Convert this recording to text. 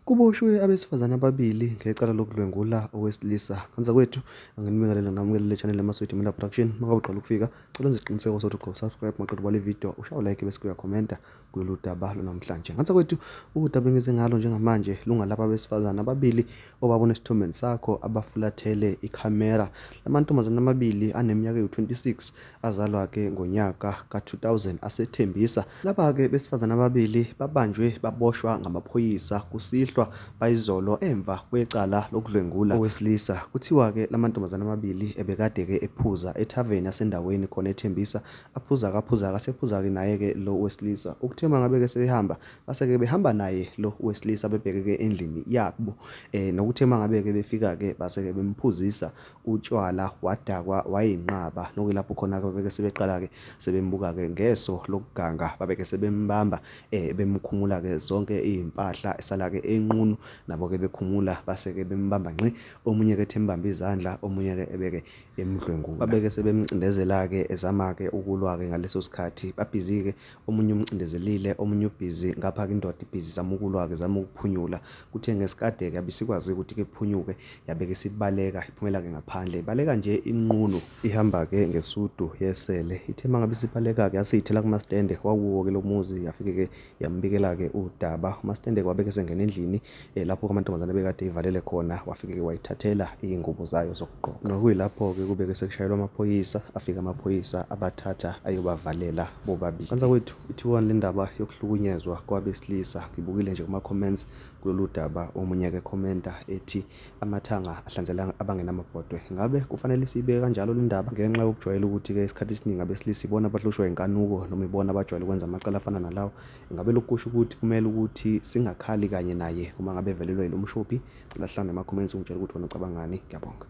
Kuboshwe abesifazane ababili ngecala lokudlwengula owesilisa. Kanzakwethu, anginibingelele nginamukele le channel yaMaswidi Media Production. Mangabe uqala ukufika, cela wenze isiqiniseko sokuthi ugqoka subscribe maqeda ubale video, ushaye like bese uyakhomenta kulolu daba lwanamhlanje. Kanzakwethu, udaba engize ngalo njengamanje lungalaba abesifazane ababili obabona esithombeni sakho abafulathele ikhamera. Lamantombazane amabili aneminyaka ewu-26 azalwa-ke ngonyaka ka-2000 asethembisa. Laba-ke besifazane ababili babanjwe baboshwa ngamaphoyisa kusihlwa bayizolo emva kwecala lokudlwengula owesilisa. Kuthiwa-ke lamantombazane amabili ebekade-ke ephuza ethaveni yasendaweni khona eThembisa, aphuza-ke aphuza-ke asephuza-ke naye-ke lo wesilisa. Ukuthe uma ngabe-ke sebehamba base-ke behamba naye lo wesilisa bebheke-ke endlini yabo. Nokuthe uma ngabe-ke befika-ke base-ke bemphuzisa utshwala wadakwa wayinqaba nokuyilapho khona-ke babeke sebeqala-ke sebembuka-ke ngeso lokuganga babeke sebembamba bemkhumula-ke zonke iy'mpahla esala-ke enqunu nabo-ke bekhumula base-ke bembamba ngqi omunye-ke ethi embambe izandla omunye-ke ebeke emdlwengula babeke sebemcindezela-ke ezama-ke ukulwa-ke ngaleso sikhathi babhizi-ke omunye umcindezelile omunye ubhizi ngapha-ke indoda ibhizi izama ukulwa-ke izama ukuphunyula kuthe ngesikade-ke abisikwazi ukuthi-ke iphunyuke Yabe ke isibaleka iphumela ke ngaphandle ibaleka nje inqunu ihamba ke ngesudu yesele. Ithe mangabe isibaleka ke yase ithela kumastende wawuwo ke lomuzi yafike ke yambikela ke udaba. Umastende wabe ke sengena endlini eh, lapho amantombazane bekade ivalele khona wafike ke wayithathela izingubo zayo zokugqoka. Nokuyilapho ke kube ke sekushayelwa amaphoyisa afika amaphoyisa abathatha ayobavalela bobabili. Kanza kwethu ithiwani le ndaba yokuhlukunyezwa kwabesilisa ngibukile nje kuma comments Kulolu daba omunye-ke ekhomenta ethi amathanga ahlanzela abangenamabhodwe. Ngabe kufanele siyibeke kanjalo le ndaba? Ngenxa yokujwayela ukuthi-ke isikhathi esiningi abesilisa ibona abahlushwa inkanuko noma ibona abajwayele ukwenza amacala afana nalawo, ingabe lokhu kusho ukuthi kumele ukuthi singakhali kanye naye uma ngabe evelelwa yilo mshophi? Cela sihlangane ema-comments ungitshele ukuthi wena ucabangani. Ngiyabonga.